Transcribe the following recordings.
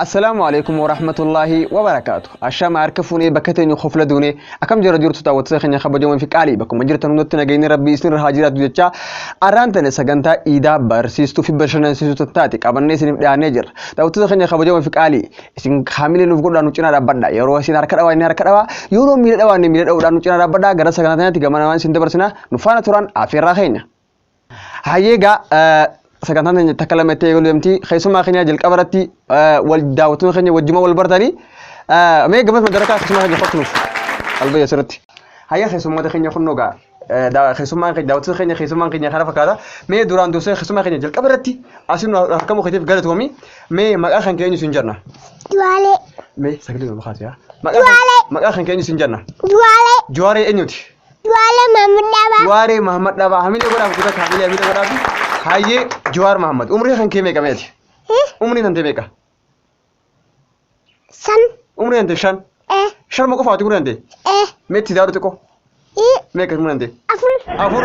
Assalaamu alaikum warahmatullaahi wabarakaatu. Ashama harka fuunee bakka teenyu kofla duune akkam jira jirtu daawwattoota keenya kabajamoo fi qaalii bakkuma jirtan hundatti nageenyi rabbii isin irra haa jiraatu jecha arraan tane sagantaa iidaa barsiistuu fi bashannansiistuu taate qabannee isiniif dhiyaannee jirra. Daawwattoota keenya kabajamoo fi qaalii isin haamilee nuuf godhaa nu cinaa dhaabbadha. Yeroo isin harka dhawaa inni harka dhawaa yeroo miila dhawaa inni miila dhawuudhaan nu cinaa dhaabbadha. Gara sagantaa keenyaatti gama namaan isin dabarsina nu faana turan afeerraa keenya. Hayyee egaa sagantaan keenya takka lama itti eegaluu deemti. Keessumaa keenya jalqaba irratti wal daawwattoonni keenya wajjuma wal bartanii mee gamas madarakaa keessumaa keenya kottu nuuf qalbii asirratti. Hayyee keessummoota keenya kunnoo egaa keessummaan keenya daawwattoota keenya keessummaan keenya kana fakkaata. Mee duraan dursee keessumaa keenya jalqaba irratti asiin nu argamuu keetiif galatoomi. Mee maqaa kan keenyu siin jenna. Duwaalee. Mee sagalee nu kaase yaa. Duwaalee. Maqaa kan keenyu siin jenna. Duwaalee. Juwaaree eenyuti? Duwaalee Maamud Dhabaa. Juwaaree Mahammad Dhabaa hamilee godhaaf guddata hamilee hamilee godhaaf hayyee Juwaar Mahammad umrii kan kee meeqa meeti? Umrii kan tee meeqa? San. Umrii kan tee shan. Shan ma qofaati umrii kan tee? Meetti daaru xiqqoo? Meeqa umrii kan tee? Afur. Afur.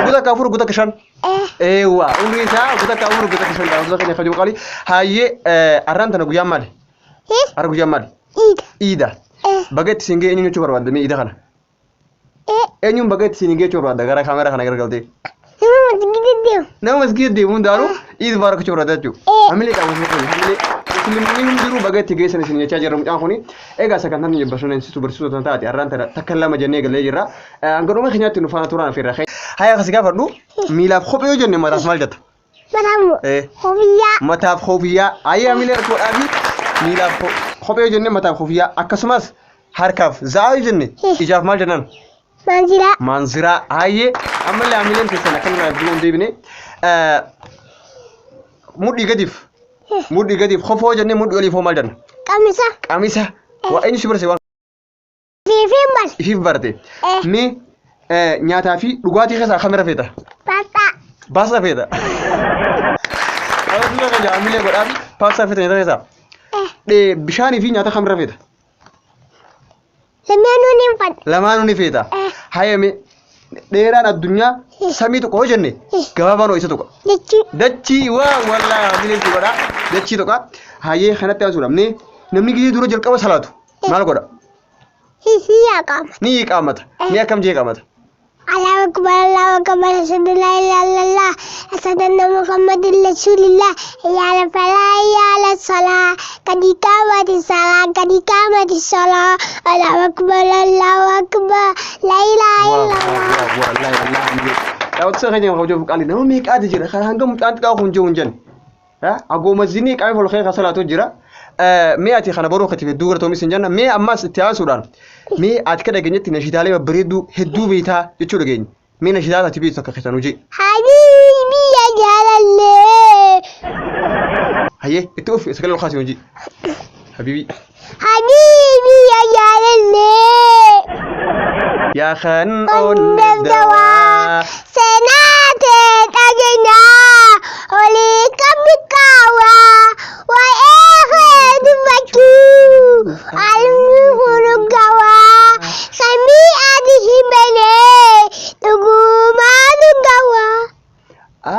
Guta akka afur guta akka shan. Eewwa umrii isaa guta akka afur guta akka shan daawwattoota keenya kabajuu qaali. Hayyee arraan tana guyyaan maali? Har'a guyyaan maali? Iida. Iida. Baga itti siin ga'e eenyuun jechuu barbaadda mee iida kana? Eenyuun baga itti siin ga'e jechuu barbaadda gara kaameraa kana garagaltee? Nama masgida deemu. Nama masgiida deemu hundaanuu iid mubaarak jechuu barbaadda jechuudha. Hamilee qabu isin kun hamilee musliimonni hundinuu baga itti geessan isin jechaa jirra mucaan kuni. Egaa sagantaan keenya bashannansiistuu barsiistuu tan taate har'aan tana takka lama jennee galee jirra. Hanga dhuma keenyaatti nu faana turaan afeerra. Haya akkasi gaafadhu miilaaf kophee yoo jenne mataaf maal jetta? Matamu. Hofiyyaa. Mataaf kofiyyaa. Hayyee hamilee godhaa fi miilaaf kophee yoo jenne mataaf kofiyyaa akkasumas harkaaf za'aa yoo jenne ijaaf maal jennaan? Maanziraa. Maanziraa. Hayyee ammallee hamileen keessan akka nurraa duuba hin deebine. Mudhii gadiif mudhii gadiif kofoo jennee mudhii oliif hoo maal jenna? Qamisa. Qamisa. Waa eenyu si barsiise waan Fiifiin bal. ifiif barate. Mee nyaataa fi dhugaatii keessaa kamirra feeta? Paastaa. Paastaa feeta. Hawaasni kan jaamilee godhaa fi paastaa feeta nyaata keessaa. Bishaanii fi nyaata kamirra feeta? Lameenuu ni fadha. Lamaanuu ni feeta. Hayya mee dheeraan addunyaa samii tokko hoo jenne gabaabaan hoo isa tokko. Dachii. Dachii waa wallaahi hamilee si godhaa dachii tokko. Hayyee kanatti aansuudha. Mee namni gizee dura jalqaba salaatu maal godha? Hiyyaa qaama. Ni iqaamata. Ni akkam jee iqaamata? Allahu akbar Allahu akbar ashhadu la ilaha illallah ashhadu anna muhammadan rasulillah hayya ala falah hayya ala salah qad qamati salah qad qamati salah Allahu akbar Allahu akbar la ilaha illallah. Daawwattoota keenya kabajamoo qaalii nama meeqaatu jira kan hanga mucaan xiqqaa kun jiru hin jenne. Agooma zinii qabee ol ka'ee kan salaatu jira. Mee ati kana baruu katiif hedduu galatoomi sin jenna. Mee ammas itti aansuudhaan mee ati ka dhageenyetti nashiidaalee babbareedduu hedduu beektaa jechuu dhageenya. Mee nashiidaa ati beektu takka keessaa nu jee. Habiibi ya jaalallee. Hayyee itti ufi sagalee ol kaasii nu jee. Habiibii. Habiibi ya jaalallee. Yaa kan onneef dawaa. Seenaa tee dhageenyaa olii qabdi qaawwaa waa'ee kee dubbachuu almi gurgawaa samii ati himene dhugumaa dhugawaa.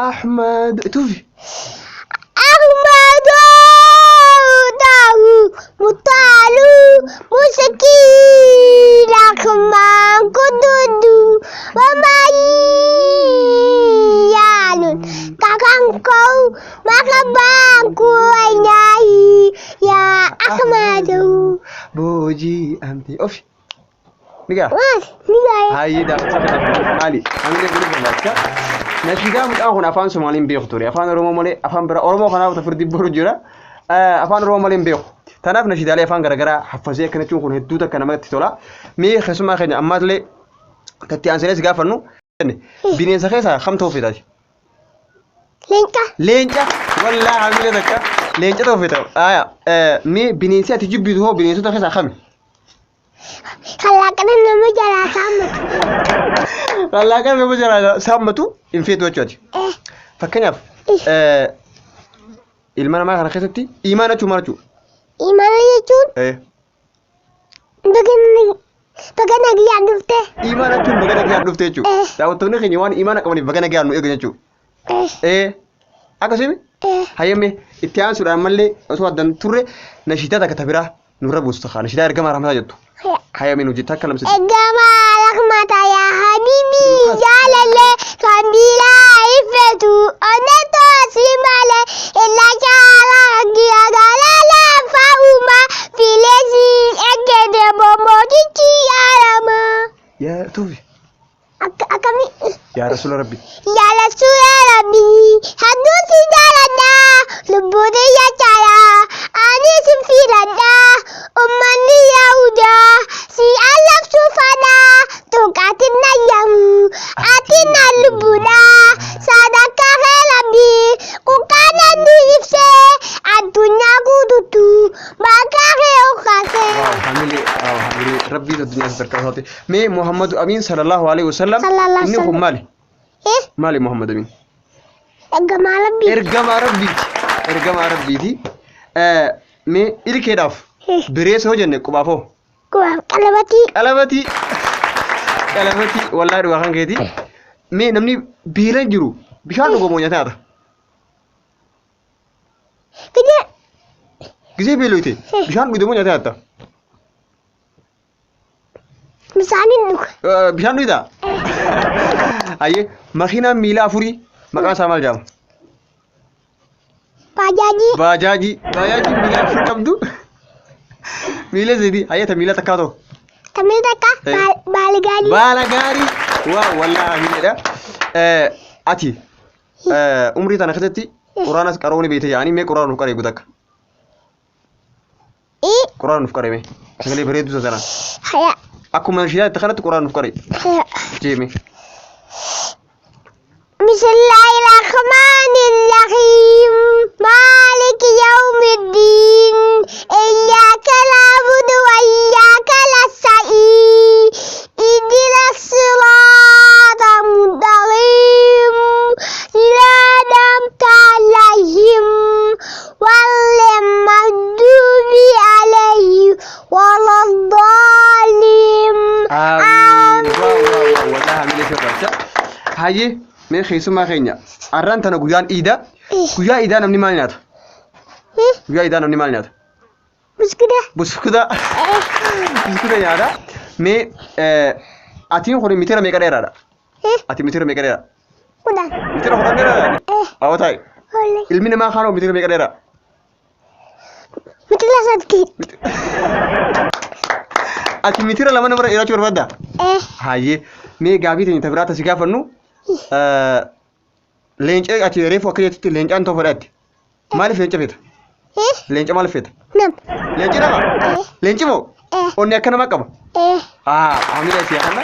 Ahmad itti ufi. Ahmadu Dawu Mutalu Musakin Rahman Kududu Mamayalun Kakangkau Makabangku Ainai Ya Ahmadu Boojii amti ofi. Ni gaa. Mas, ni gaya. Hayyee daawwattoota keenya maali? Hamilee godhuu barbaachisa. Nashiidaa mucaan kun afaan Somaaliin beeku ture. Afaan Oromoo malee afaan biraa Oromoo kanaaf tafirdii boru jira. Afaan Oromoo malee hin beeku. Tanaaf nashiidaalee afaan garaagaraa haffasee akkana jechuun kun hedduu takka namatti tola. Mee keessumaa keenya ammaallee tatti aansinee si gaafannu bineensa keessaa kam ta'uu feetaati? Leenca. Leenca wallaa hamilee takka leenca ta'uu feeta. Aya mee bineensi ati jibbitu hoo bineensota keessaa kami? Kallaaqana nama jalaa saammatu. Kallaaqana nama jalaa saammatu hin feetu jechuudha. Fakkeenyaaf ilma namaa kana keessatti imaana jechuun maal jechuudha? Imaana jechuun baga nagaan dhufte. Imaana jechuun baga nagaan dhufte jechuudha. Daawwattoonni keenya waan imaana qabaniif baga nagaan nu eegan jechuudha. Akkasumi hayyame itti aansuudhaan mallee osoo addan turre nashiidaa takka tabiraa nurra buustu kaa nashiidaa ergamaa rahmataa jettu. Hayyame nu jettu akka lamsitu. Ergamaa rahmata yaa habiibi jaalale kan biraa ifetu onnettoo si malee illa caalaa giya galala fauma filesi egede bomotichi yaarama. Yaa tuufi. Akkami. Yaa rasuula rabbi. Yaa rasuula rabbi hadduu si jaaladha lubbuun iyya caalaa ani si filadha ummanni yahudaa si allabsuu fadha tuqaatiin na yamu ati na lubbuudha sadakkaa kee rabbi quqqaana nu ibsee addunyaa guututu maqaa kee uqqaasee. Waaw hamilee waaw hamilee rabbii addunyaa sadarkaa isaati. Mee Muhammadu Amiin sallallahu alaihi wasallam Sallallahu inni kun wasallam. maali? Maali Muhammad Amiin? Ergamaa rabbii. Ergamaa rabbiiti. Ergamaa rabbiiti. Mee ilkeedhaaf bireessa hoo jenne qubaaf hoo? Qubaaf qalabatii. Qalabatii. Qalabatii wallaahi dhugaa kan keeti. Mee namni beelaan jiru bishaan dhugamoo nyaata nyaata? Gijee. Gisee beeloyte bishaan dhugdamoo nyaata nyaatta? Bishaaniin dhuga. Bishaan dhugdaa? Hayyee makiinaan miila afurii maqaan isaa maal jedhama? Baajaajii. Baajaajii. Baajaajii miila afur qabdu. Miila sadii. Hayyee ta miila takkaa ta'u. Tamil takka baala gaarii. Baala gaarii. Waa wallaahi hamileedha. Ati umrii tana keessatti quraanas qaroo ni beekte yaanii mee quraana nuuf qaree guutakka. Quraana nuuf qaree mee sagalee bareedduu sana. Haya. Akkuma shiyaa itti kanatti quraana nuuf qaree. Haya. Jeeme. بسم الله الرحمن الرحيم مالك يوم الدين إياك نعبد وإياك نستعين اهدنا الصراط المستقيم صراط أنعمت عليهم غير المغضوب عليهم ولا الضالين. Amiin. Waa waa waa wallaahi hamilee sirracha. Hayyee mee keessummaa keenya har'aan tana guyyaan iidaa. Guyyaa iidaa namni maal nyaata? Guyyaa iidaa namni maal nyaata? Buskuta. Buskuta. Buskuta nyaata. Mee atiin kun mitira meeqa dheeraadha? Ati mitira meeqa dheeraa? 10. Mitira 10 dheeraadha? Awwa taa'e. Ilmi namaa kaanoo mitira meeqa dheeraa? Mitira 8. Ati mitira 2 namarra dheerachuu barbaaddaa? Hayyee mee gaafii teenya biraa tasi gaafannu leenca ati reefu akka jettutti leencaan ta'uu fedhaatti. Maaliif leenca feeta? Leenca maaliif feeta? Nama. Leenci nama? Leenci moo? Onni akka nama qaba? Hamila si kana.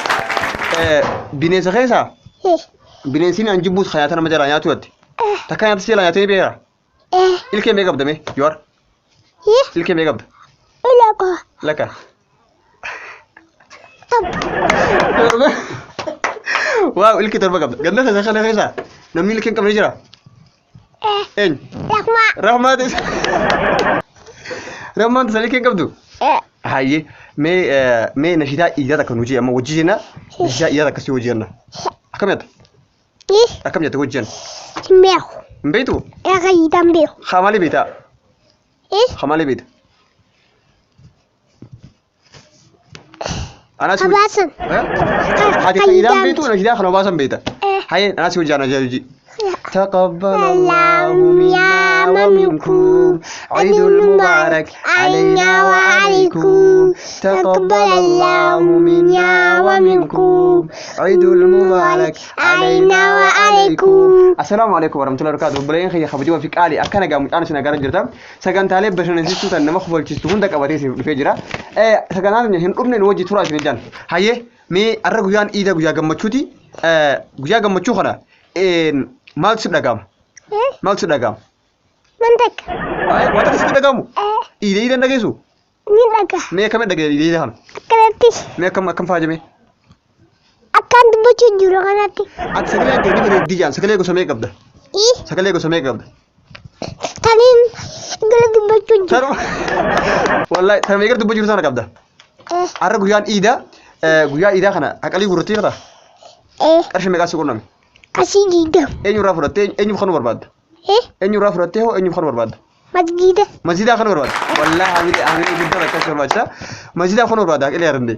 Bineensa keessaa bineensi an jibbuus kan nyaata nama jalaa nyaatu ati. Takka nyaata si jalaa nyaatee beekaa? Ilkee meeqa qabda mee? Jowaar. Ilkee meeqa qabda? Laka. Laka. 7. Waaw ilkee 7 qabda. Ganda keessa kana keessaa namni ilkee hin qabne jira? Eenyu? Rahmaa. Rahmaa ta'e. Rahmaan tasa ilkee hin qabdu? Hayyee mee mee nashiidaa iidaa takka nu jee amma hojii jenna nashiidaa iidaa takka si hojii jenna. Akkam jetta? Akkam jette hojii jenna? Hin beeku. Hin beektu? Eega iidaan beeku. Haa maali beektaa? Haa maali beekta? Anaas Habaasan. Ati kan iidaan beektu nashiidaa kana obaasan beekta. Hayyee anaas hojii ana hojii. تقبل الله منا ومنكم عيد المبارك علينا وعليكم تقبل الله منا ومنكم عيد المبارك علينا وعليكم. السلام عليكم ورحمة الله وبركاته. بلين خي خبجوا في قالي أكنا قام أنا سنا قارن جرتم سكان بشنسيستو تن ما خبل تشتو هندك أبتيس في جرا سكان هذا هن أبني نوجي تراش نجان هاي مي أرجو إيدا جوجا جمتشوتي جوجا جمتشو خنا maaltu si dhaga'ama? Maaltu si dhaga'ama? Man takka. Wanta sitti dhaga'amu? Iida iida hin dhageessu? Ni dhaga'a. Mee akkamitti dhaga'e iida iida kana? Akkanatti. Mee akkam akkam faajame? Akkaan dubbachuu jiru kanatti. Ati sagalee akka inni bareeddii jaan sagalee gosa meeqa qabda? Sagalee gosa meeqa qabda? Taniin gara dubbachuu jiru. Tanuma. Wallahi tanuma eegala dubbachuu jirtu sana qabda. Eh. Har'a guyyaan iidaa guyyaa iidaa kana haqalii gurrattii jirta. Eh. Qarshii meeqaa si qunname? Asii diidam. Eenyurraa fudhattee eenyuuf kanuu barbaadda? Eh. Eenyurraa fudhattee hoo eenyuuf kanuu barbaadda? Masgiida. Masjidaa kanuu barbaadda. Wallahi hamilee hamilee guddaa akkas barbaachisa. Masjidaa kanuu barbaadda haqalee harandee.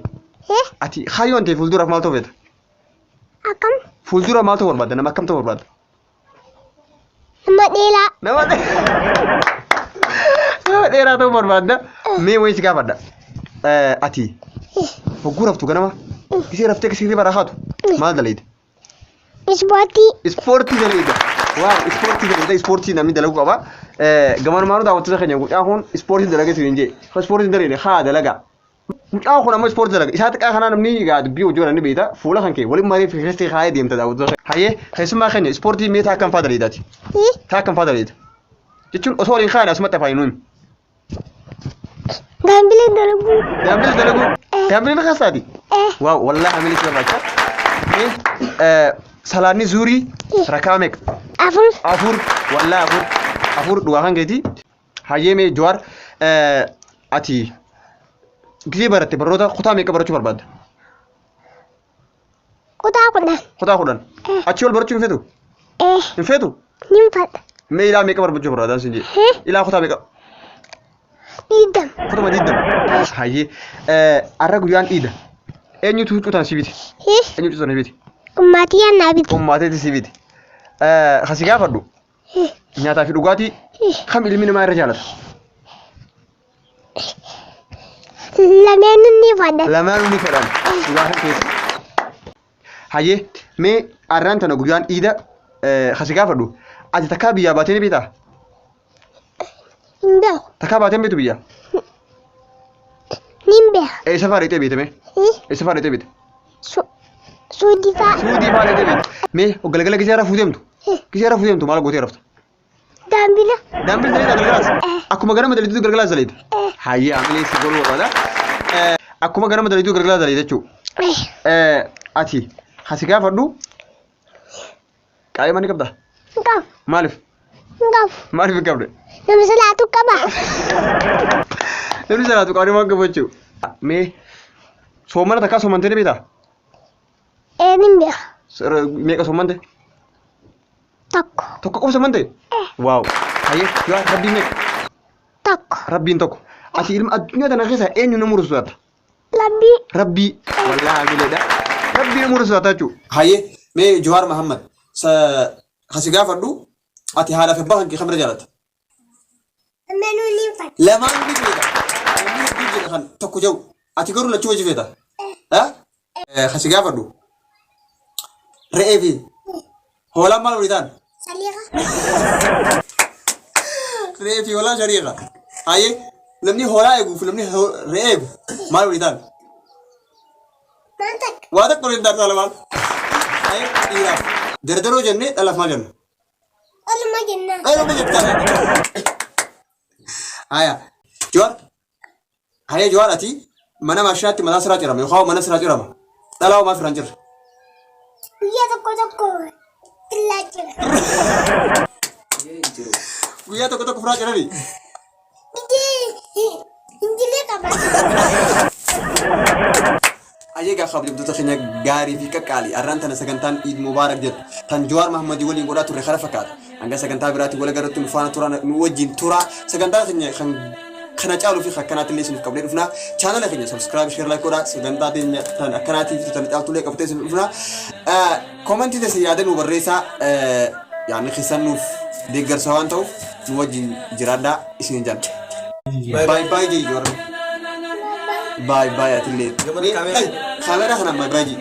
Eh. Ati kaayyoon ta'e fuulduraaf maal ta'uu feeta? Akkam. Fuuldura maal ta'uu barbaadda? Nama akkam ta'uu barbaadda? Nama dheeraa. Nama nama dheeraa ta'uu barbaadda. Mee wayii si gaafadha. Ati hogguu raftu ganama gisee raftee kisii hirriba haatu maal dalayda? Ispoortii. Ispoortii dalayda. Waaw ispoortii dalayda ispoortii namni dalaguu qaba. Gamanumaanuu daawwattoota keenya mucaan kun ispoortii dalagee siin jee. Ispoortii dalayda haa dalagaa. Mucaan kun ammoo ispoortii dalaga. Isaa xiqqaa kanaa namni egaa dubbii hojii waliin ni beekta. Fuula kan kee waliin maree fi keessatti kaayee deemta daawwattoota. Hayyee keessummaa keenya ispoortii mee taa akkam fa'aa dalaydaati? Taa akkam fa'aa dalayda? Jechuun osoo waliin kaa'an asumatti afaan nuyi. Gaambilee dalaguu. Daambilee dalaguu. Daambilee na kaasaati. Eh. Waaw wallahi hamilee si barbaachisa. Mee salaanni zuurii rakaa meeqa? Afur. Afur. Wallahi afur. Afur dhugaa kan keeti. Hayyee mee Jawaar ati gisee baratte barnoota kutaa meeqa barachuu barbaadda? Kutaa 10. Kutaa 10. Achii ol barachuu hin feetu? Eh. Hin feetu? Nin fadha. Mee ilaa meeqa barachuu barbaadda siin jedhe? Ilaa kutaa meeqa? 20. Kutuma 20. Hayyee har'a guyyaan iida. Eenyutu huccuu tana si bite? Eenyutu huccuu tana si bite? Ummaatii annaa bite. Ummaateeti si bite. Kasi gaafadhu nyaataa fi dhugaatii kam ilmi namaa irra jaalata? Lameenuu ni fadhan. Lamaanuu ni fedhan. Dhugaa kan keessa. Hayyee mee har'aan tana guyyaan iida kasi gaafadhu ati takkaa biyyaa baatee ni beektaa? Hin beeku. Takkaa baatee hin beektu biyyaa? Nin beeka. Eessa fa'aa dheexee beekte mee? Eessa fa'aa dheexee beekte? Suudii fa'aa. Suudii fa'aa dheexee beekte. Mee galgala gisee rafuu deemtu? Gisee rafuu deemtu maal gootee rafta? Daambila. Daambila daleeta galgalaas? Akkuma ganama daleetu galgalaas daleeta? Hayyee hamilee si godhuu barbaada. Akkuma ganama daleetu galgalaas daleeta jechuudha. Ati hasi gaafadhu qaa'ima ni qabdaa? Hin qabu. Maaliif? Hin qabu. Maaliif hin qabne? Namni salaatu qaba. Namni salaatu qabu waan qabu jechuudha. Mee soomana takkaa soomantee ni beektaa? Ee nin beeka. Meeqa soomante? Tokko. Tokko qofa soomante? Waaw. Hayyee yoo rabbiin meeqa? Tokko. Rabbiin tokko. Ati ilma addunyaa tana keessa eenyu nama mursu sodaata? Rabbii. Rabbii. Wallaahi hamileedha. Rabbii nama mursu sodaata jechuudha. Hayyee mee Jawaar Mahammad kasi gaafadhu ati haadha fi abbaa kan kee kamira jaalatta? Lameenuu ni fedha. Lamaan ni feeta. Namni hedduu jira kan tokko jedhu. Ati garuu lachuu wajji feeta. Kasi gaafadhu. Re'ee fi hoolaan maal walii ta'an? Saliiqa. Re'ee fi hoolaan shariiqa. Hayyee namni hoolaa eeguu fi namni re'ee eegu maal walii ta'an? Waan takka. Waa tokko waliin ta'an lamaan. Hayyee dhiiraaf dardaroo jennee dhalaaf maal jenna? Oluma jennaan. Dhaluma jettaa. Haya. Jawaar. Haya Jawaar ati mana maashinaatti mataa siraa cirama yookaan mana siraa cirama. Dhalaa homaa firaan jirra. Guyyaa tokko tokko xillaa jira. Guyyaa tokko tokko firaa cirani. Injilee qaba. Hayyee egaa kabajamtoota keenya gaarii fi qaqqaalii arraan tana sagantaan Iid Mubaarak jettu tan Jawaar Mahammadii waliin godhaa turre kana fakkaata. Hanga sagantaa biraatti wal agarrutti nu faana turaa nu wajjin turaa sagantaa keenya kan kana caaluu fi akkanaatti illee isiniif qabnee dhufna. Chaanala keenya subscribe, share, like godhaa sagantaa teenya tan akkanaatii fi tan caaltullee qabtee isiniif dhufna. Komentii teessan yaada nu barreessaa yaadni keessan nuuf deeggarsa waan ta'uuf nu wajjin jiraadhaa isiniin jenna. Bye bye jee Jawaar. Bye bye atillee. Kaameraa kanaan bye bye jee.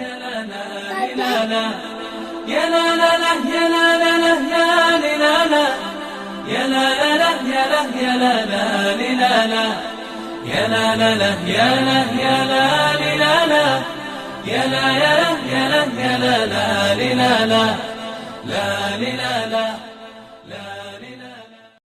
يا لا لا لا يا لا لا لا يا لا لا يا لا لا لا يا لا يا لا لا لا لا يا لا لا لا يا لا يا لا لا لا يا لا يا لا يا لا يا لا لا لا لا لا لا لا.